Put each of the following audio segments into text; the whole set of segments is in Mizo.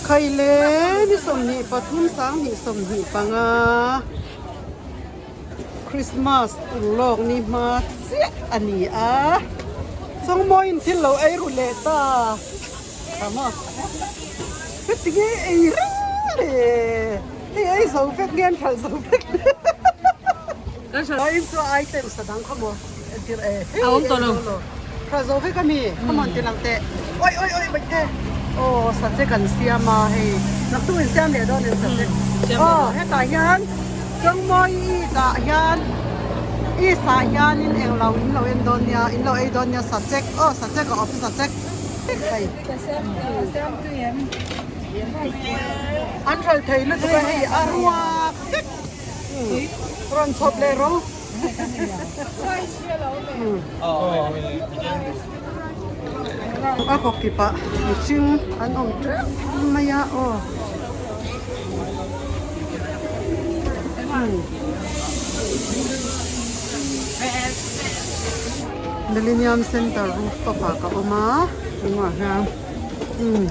Khaile ni 23 sanghnih 25 Christmas urlawk ni hma chiah a ni a, chawngmawiin thil lo ei ru leh ta kha maw? Heti nge ei reng le? Hei ei zo vek nge an hralh zo vek le? Vawiin chu item sa dang kha maw entir e hei ei zo lo hralh zo vek a mi come on ti lang teh oi oi oi baihte aw sa che kan siam a hei naktuk in siam leh dawn em sa che aw hetah hian Chawngmawi tah hian east ah hianin englo in lo en dawn nia in lo ei dawn nia sa chek aw sa chek a awm sa chek hei an hralh thei lutuk a hei a ruak vek rawn chhawp leh ro a kawkip ah mihring an awm teuh mai a aw. Millennium Center rooftop ah ka awm a tunah hian umm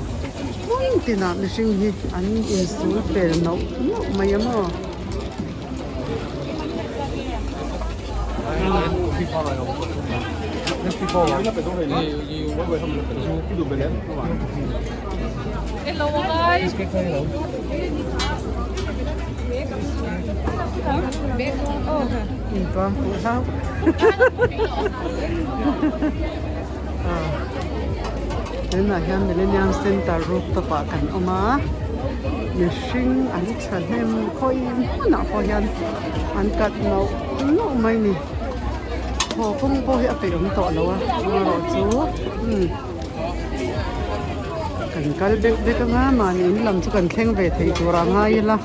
hmun tinah mihring hi an insul pel nauh nauh mai a maw. Intuam fuh hlauh Tunah hian Millennium Center rooftop ah kan awm a mihring an thahnem khawi hmunah pawh hian an kat nauh nauh mai a ni haw kawng pawh hi a peih awm tawh lo a amaherawhchu umm kan kal bek bek anga mahni in lam chu kan thleng ve thei tur ah ngai ila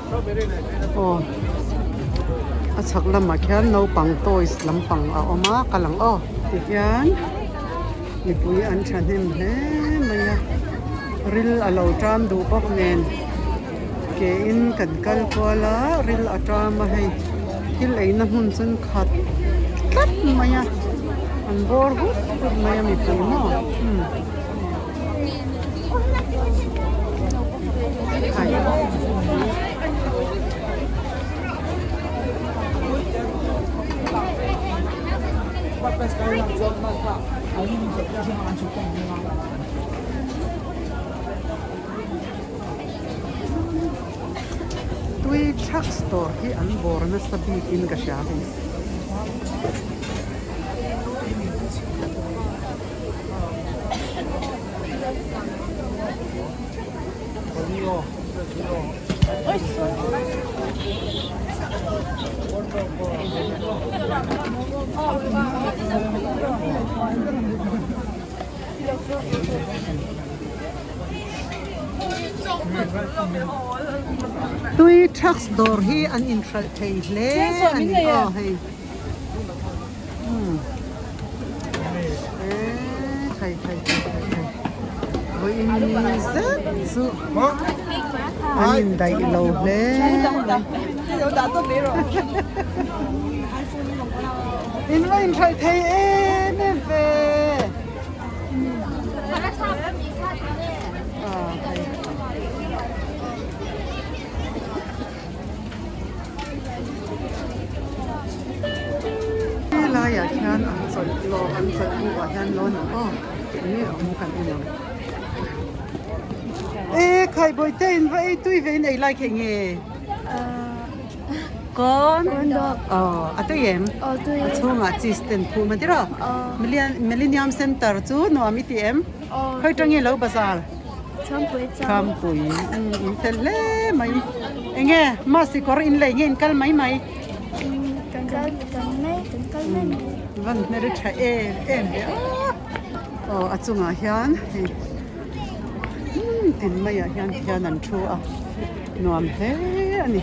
aw a chhak lamah khian naupang toys lampang a awm a kal ang aw tihian. Mipui an thahnem hle mai a, ril a lo ṭam duh bawk nen ke in kan kal kual a, ril a ṭam a hei thil eina hmun chu an khat tlat mai a, an bawr hut hut mai a mipui maw umm. Tui trucks dawr hi an bawr nasa bik in ka hria hei. Tui trucks dawr hi an inhralh thei hle a ni aw hei umm eee thei thei thei thei thei vawiin zet chu an indaih lo hle mai. In va inhralh thei em em ve. Helaiah khian an chawlh lawk an chawlh hnuah hian lawn ang aw enge a awm kan en ang. E khaibawite in va ei tui ve in ei lai khe nge. Kawn aw a tui em? A chhungah cheese ten phum a ti rawh. Millennium Center chu nuam i ti em? Khawi tang nge lo bazar? Thampui in fel hle mai. Enge Masi kawr in lei nge in kal mai mai? Van hmel tha em em ve a. Aw a chungah hian hei tin maiah hian tihian an thu a. Nuam hle a ni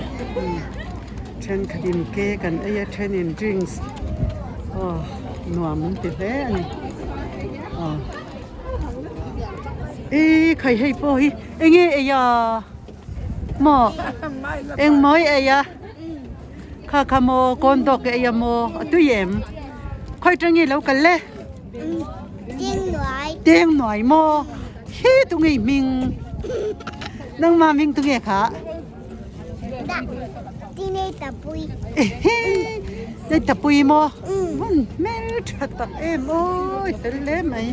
thenkhat in cake an ei a then in drinks aw nuam an ti hle a ni aw ih khai hei pawh hi eng nge ei a maw eng mawi ei a kha kha maw kawn dawk ei a maw a tui em khawi atangin ilo kal le teng nuai maw hi tunge i hming. Nangmah hming tu nge kha? Nei tapui maw? Hmun hmel tha tak em aw i fel hle mai.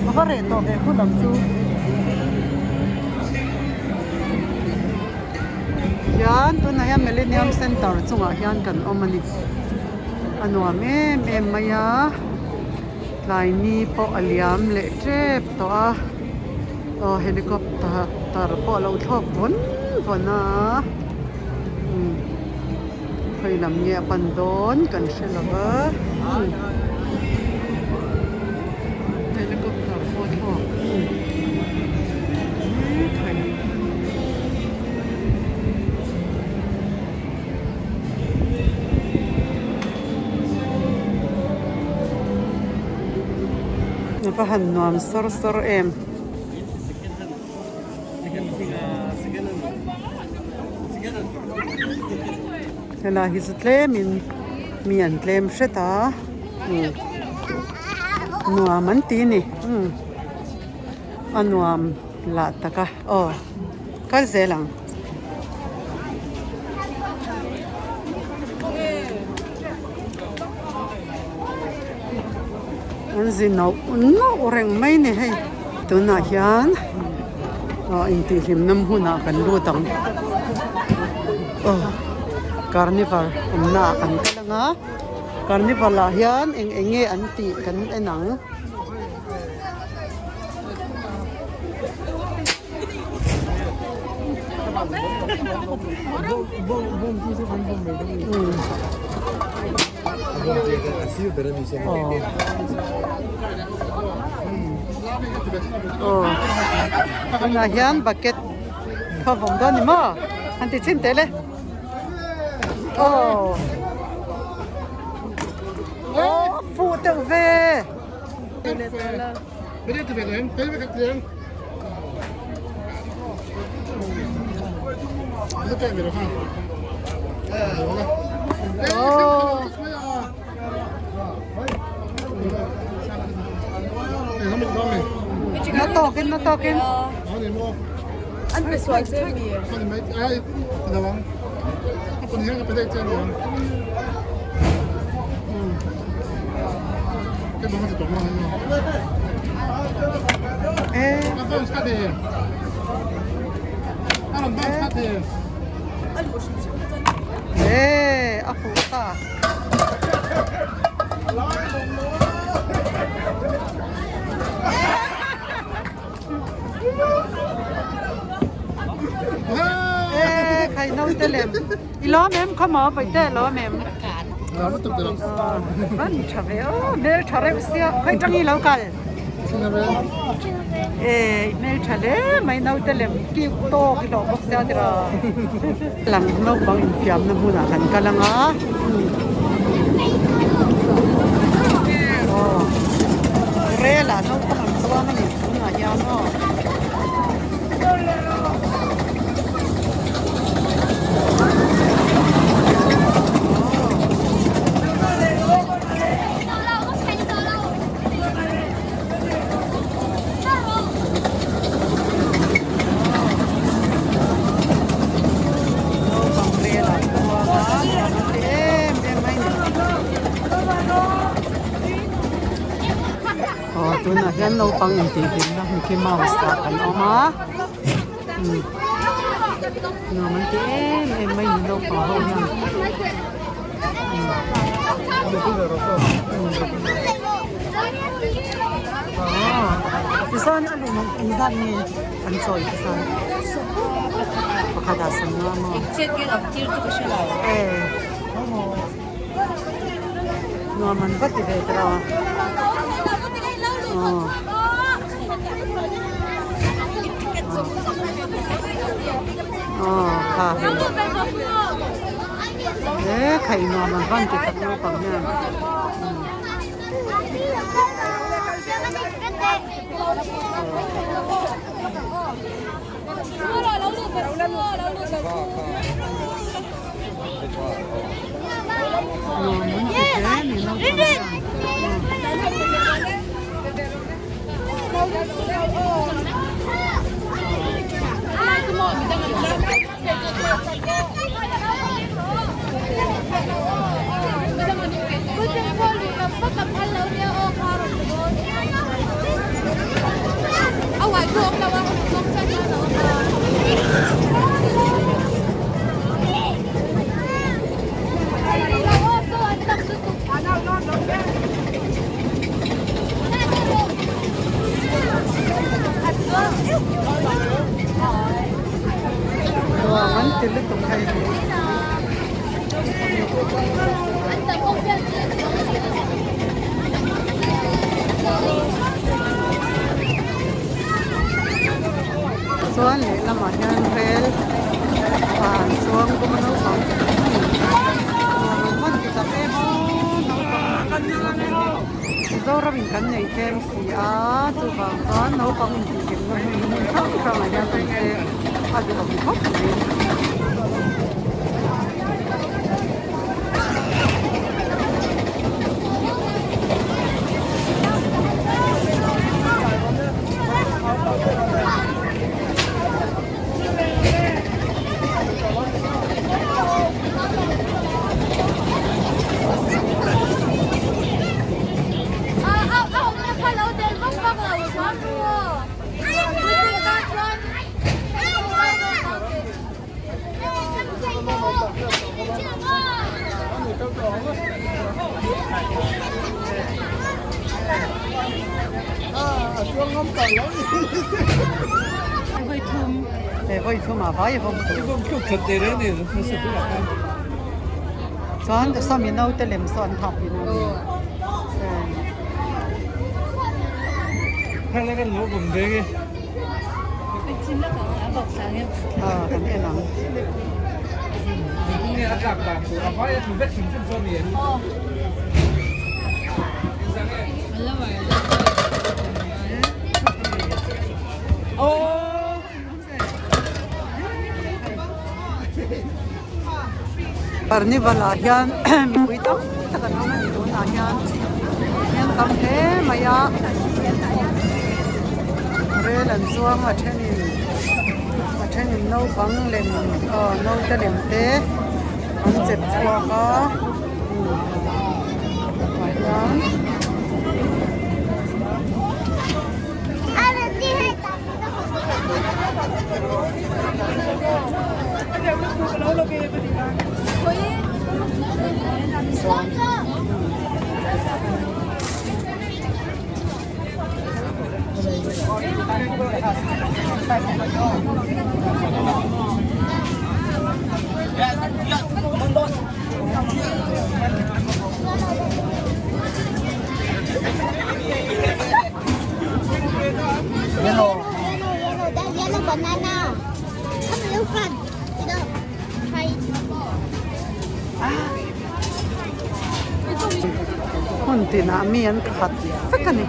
A va reh tawh ve khul ang chu. Hian tunah hian Millennium Center chungah hian kan awm a ni. A nuam em em mai a. Tlai ni pawh a liam leh tep tawh a aw helicopter pawh a lo thlawk vawn vawn a umm khawi lam nge a pan dawn kan hre lo va umm helicopter pawh a thlawk umm mek a ni. A va han nuam sawr sawr em. Helai hi chu tlemin mi an tlem hret a nuam an ti a ni a nuam lah tak a aw kal zel ang. An zi nauh nauh reng mai ni hei tunah hian aw intihhlimna hmunah kan lut ang aw carnival awmna ah kan kal ang a carnival ah hian eng eng nge an tih kan en ang. Tunah hian bucket kha vawm dawn ni maw han ti chhin teh le aw aw fuh deuh ve. Na tawkin na tawkin. Ê, a fuh ta. Ê, khai nâu te lem. I lawm em khaw maw Paihte lawm em? Van tha ve aw hmel tha reuh sia khawi tang i lo kal? E i hmel tha hle mai naute lem cute tawk i hlawh bawk sia tira. Lang naupang infiamna hmunah kan kal ang a aw rel ah naupang an chuang a ni tunah hian aw. Aw tunah hian naupang intihhlimna Mickey Mouse ah kan awm a. Nuam an ti em em mai ni naupang ho hian tichuan a lung engzat nge an chawi tichuan pakhat ah sawmnga maw nuam an va ti ve tawh a aw. Aw kha hei he khaih nuam an van ti tak naupang hian nuam an ti hle ni naupang hian. Nuam an ti lutuk hei hi. Chuan lehlamah hian rel van chuang bawk a naupang nuam an van ti tak em aw naupang Mizoram in kan nei tlem si a chuvang chuan naupang intihhlimna hmun hmun hrang hrangah hian awm se a duhawm khawp mai. Chuan sawmi naute lem saw an thap in a ni. Aw kan en ang. Carnival ah hian mipui tam tak an awm a ni tunah hian hian tam hle mai a rel an chuang a thenin a thenin naupang lem aw naute lem te an chep chhuak a tah hian. Yellow, yellow, yellow, that yellow banana. Come in front. You know, try it. Hmun tinah mi an khat vek a ni.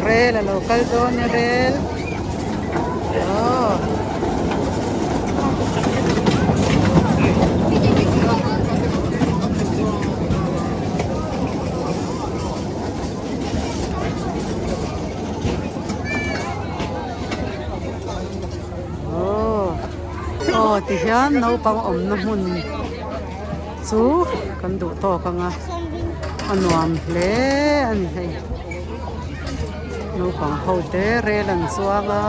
Rel a lo kal dawn e rel aw. Aw ti hian naupang awmna hmun chu kan duh tawk ang a. A nuam hle a ni hei. Naupang ho te rel an chuang a,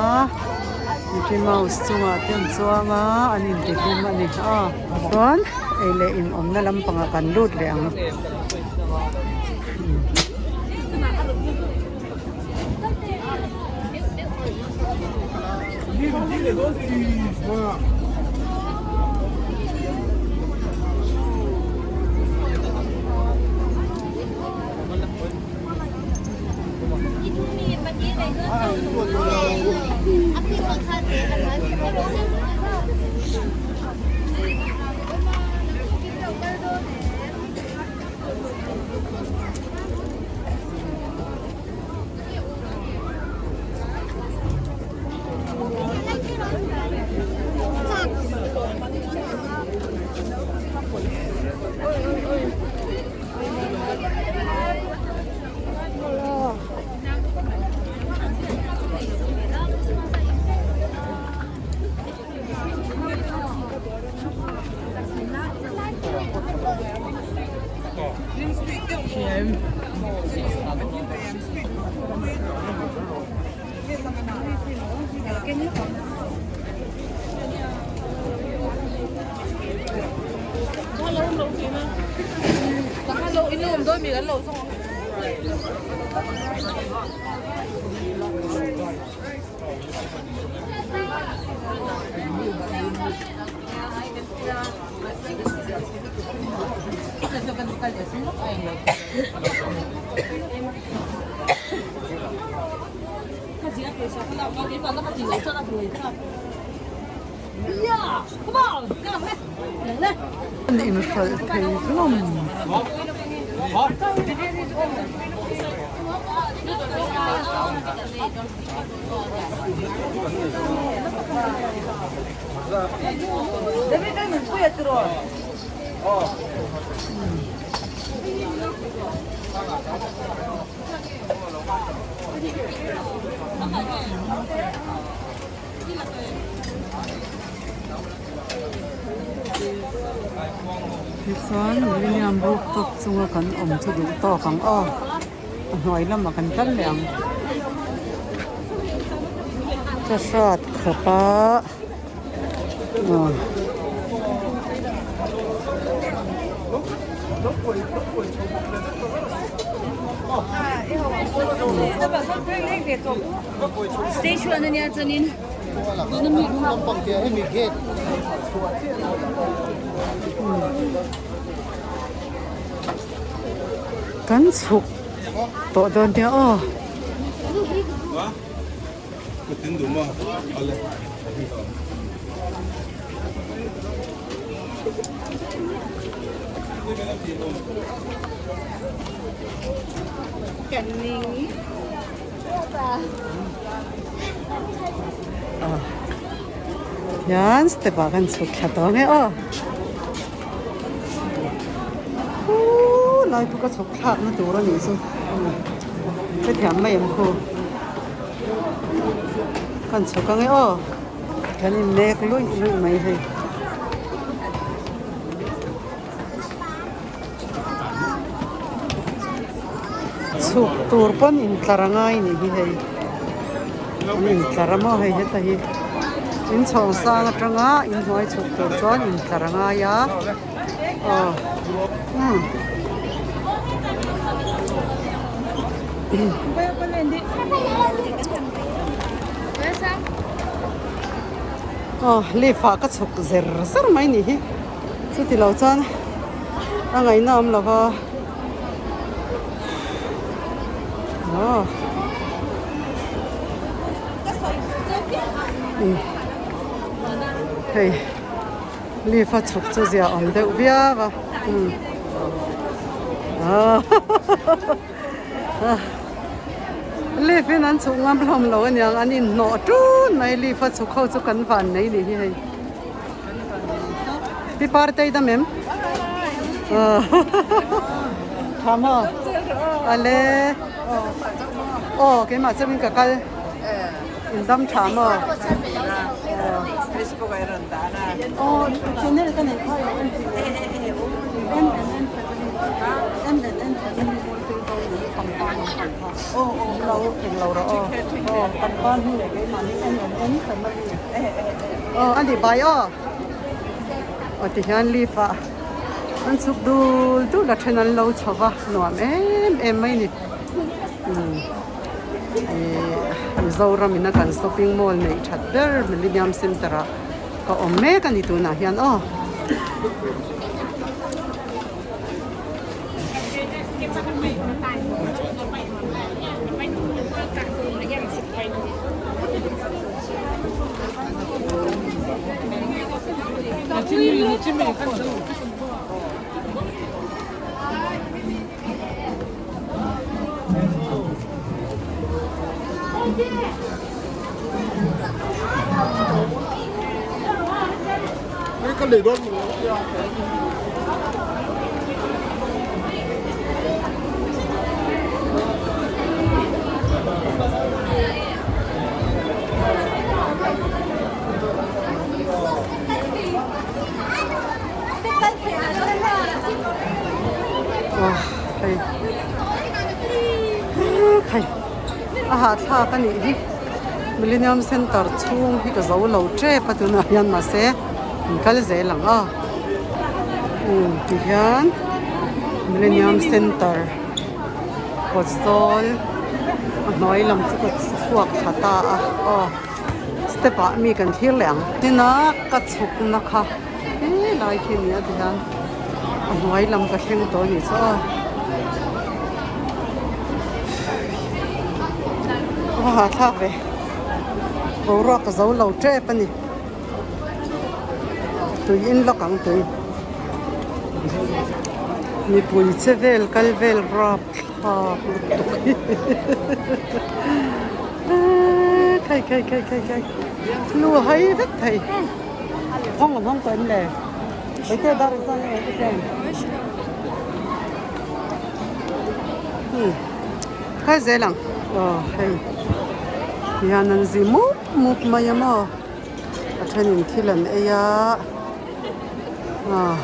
Mickey Mouse chungah te an chuang a, an intihlim a ni a. Chuan ei leh in awmna lampangah kan lut leh ang. An inhralh thei hlawm. Tichuan William rooftop chunga kan awm chu duh tawk ang aw a hnuai lamah kan kal leh ang ka hrat khawp a aw. Kan chhuk tawh dawn nia aw. Hian step ah khan chhuk thla tawh ang e aw huu lai pawh ka chhuk thlak na tur a nih chu hrethiam mai ang khu kan chhuk ang e aw kan in nek luih luih mai hei. Chhuk tur pawn intlar a ngai nih hi hei an intlar a maw hei heta hi inchhawng sang atanga inhnuai chhuk tur chuan intlar a ngai a aw umm. Aw lift ah ka chhuk zer zer mai nih hi. Chuti lo chuan a ngaihna awm lo va. Aw. Hei leaf a chhuk chu zia awm deuh viau a. Umm. Aw. Leaf in an chhuk ngam hlawm lo aniang an inhnawh tun mai leaf a chhuk ho chu kan van mai ni hi hei. Pi Partei dam em? Tha maw? Ale. Aw keimah chuan ka kal. In dam tha maw? Facebook ai rawn dan a. Aw channel ka nei phai lo en M and N family. M and N family. Lo englo rawh aw aw pangpar hnu leh keimahni en en en kan la ni aw a ni bai aw aw tihian leaf ah an chhuk dul dul a then an lo chho va nuam em em mai a ni umm ihh Mizoram in a kan shopping mall neih that ber Millennium Centre ah ka awm mek a ni tunah hian aw. A hahthlak a nih hi Millennium Centre chhung hi ka zo lo tep a tunah hian mahse an kal zel ang a umm tihian Millennium Centre kawt zawl a hnuai lam chu ka chhuak thla ta a aw step ah mi kan thlir leh ang tin a ka chhuk na kha helai khi a ni a tihian a hnuai lam ka thleng tawh a nih chu aw a hahthlak ve boruak ka zo lo tep a ni. Tui in lawk ang tui. Mipui che vel kal vel rap thlak lutuk hi. Khai khai khai khai khai. Lu hai vek thei. Hawng awm hawng tawh em le? Hei dar zan e te chen. Hmm. Khai zel ang. Aw hei. Hian an zi mup mup mai a maw. A thenin thil an ei a ah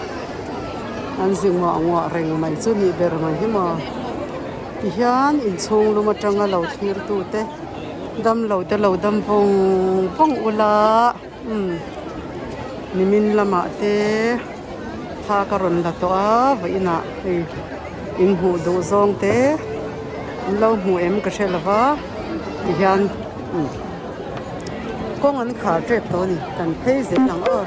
an zi nguah nguah reng mai chu nih ber mai hi maw tihian inchhung lum atanga lo thlir tu te damlo te lo dam vawng vawng ula umm nimin lamah te thla ka rawn la tawh a vawiinah hei inhmuh duh zawng te an lo hmu em ka hre lova tihian umm. Kawng an khar tep tawh a ni kan phei zel ang aw.